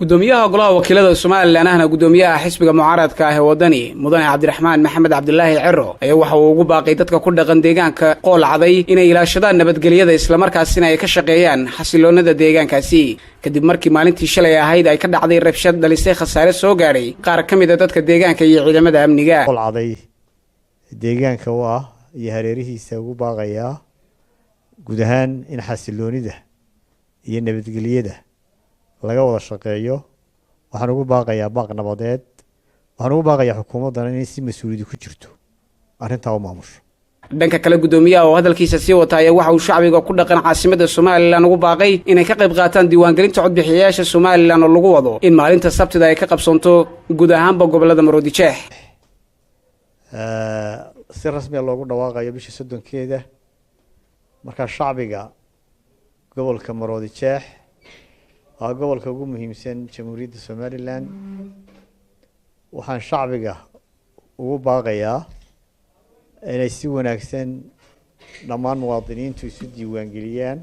Gudoomiyaha Golaha Wakiilada Somaliland, ahna gudoomiyaha xisbiga mucaaradka ah ee Wadani, Mudane Cabdiraxmaan Maxamed Cabdilaahi Ciro, ayaa waxa uu ugu baaqay dadka ku dhaqan deegaanka Qoolcaday inay ilaashadaan nabadgelyada, islamarkaasina ay ka shaqeeyaan xasiloonada deegaankaasi, kadib markii maalintii shalay ahayd ay ka dhacday rabshad dhalisay khasaare soo gaadhay qaar ka mid ah dadka deegaanka iyo ciidamada amniga. Qoolcaday deegaanka u ah iyo hareerihiisa ugu baaqayaa guud ahaan in xasiloonida iyo nabadgelyada laga wada shaqeeyo. Waxaan ugu baaqayaa baaq nabadeed. Waxaan ugu baaqayaa xukuumaddana inay si mas-uuliyadi ku jirto arrintaa u maamusho. Dhanka kale, guddoomiyaha oo hadalkiisa sii wata ayaa waxa uu shacbiga ku dhaqan caasimadda Somaliland ugu baaqay inay ka qayb qaataan diiwaangelinta codbixiyayaasha Somaliland, oo lagu wado in maalinta Sabtida ay ka qabsoonto guud ahaanba gobolada Maroodijeex. Si rasmiya loogu dhawaaqayo bisha 30-keeda. Markaa shacbiga gobolka Maroodi Jeex waa gobolka ugu muhiimsan Jamhuuriyadda Somaliland. Waxaan shacbiga ugu baaqayaa inay si wanaagsan dhammaan muwaadiniintu isu diiwaangeliyaan,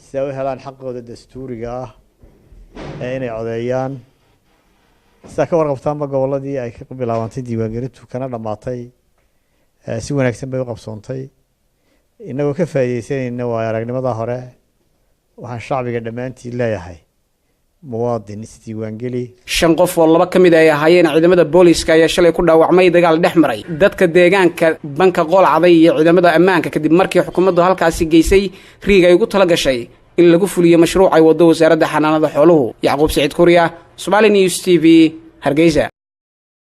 si ay u helaan xaqooda dastuuriga ah ee inay codeeyaan. Sidaa ka warqabtaanba, gobolladii ay ka bilaabantay diiwaangelintu kana dhammaatay si wanaagsan bay u qabsoontay. Inagoo ka faa'iideysanayna waayo aragnimada hore, waxaan shacbiga dhammaantiin leeyahay: muwaadin, isdiiwaangeli. Shan qof oo laba ka mid ay ahaayeen ciidamada booliiska ayaa shalay ku dhaawacmay dagaal dhex maray dadka deegaanka banka Qoolcaday iyo ciidamada ammaanka, kadib markii xukuumaddu halkaasi geysay riig ay ugu tala gashay in lagu fuliyo mashruuc ay waddo Wasaaradda Xanaanada Xooluhu. Yacquub Siciid Kuriya, Somali News TV, Hargeysa.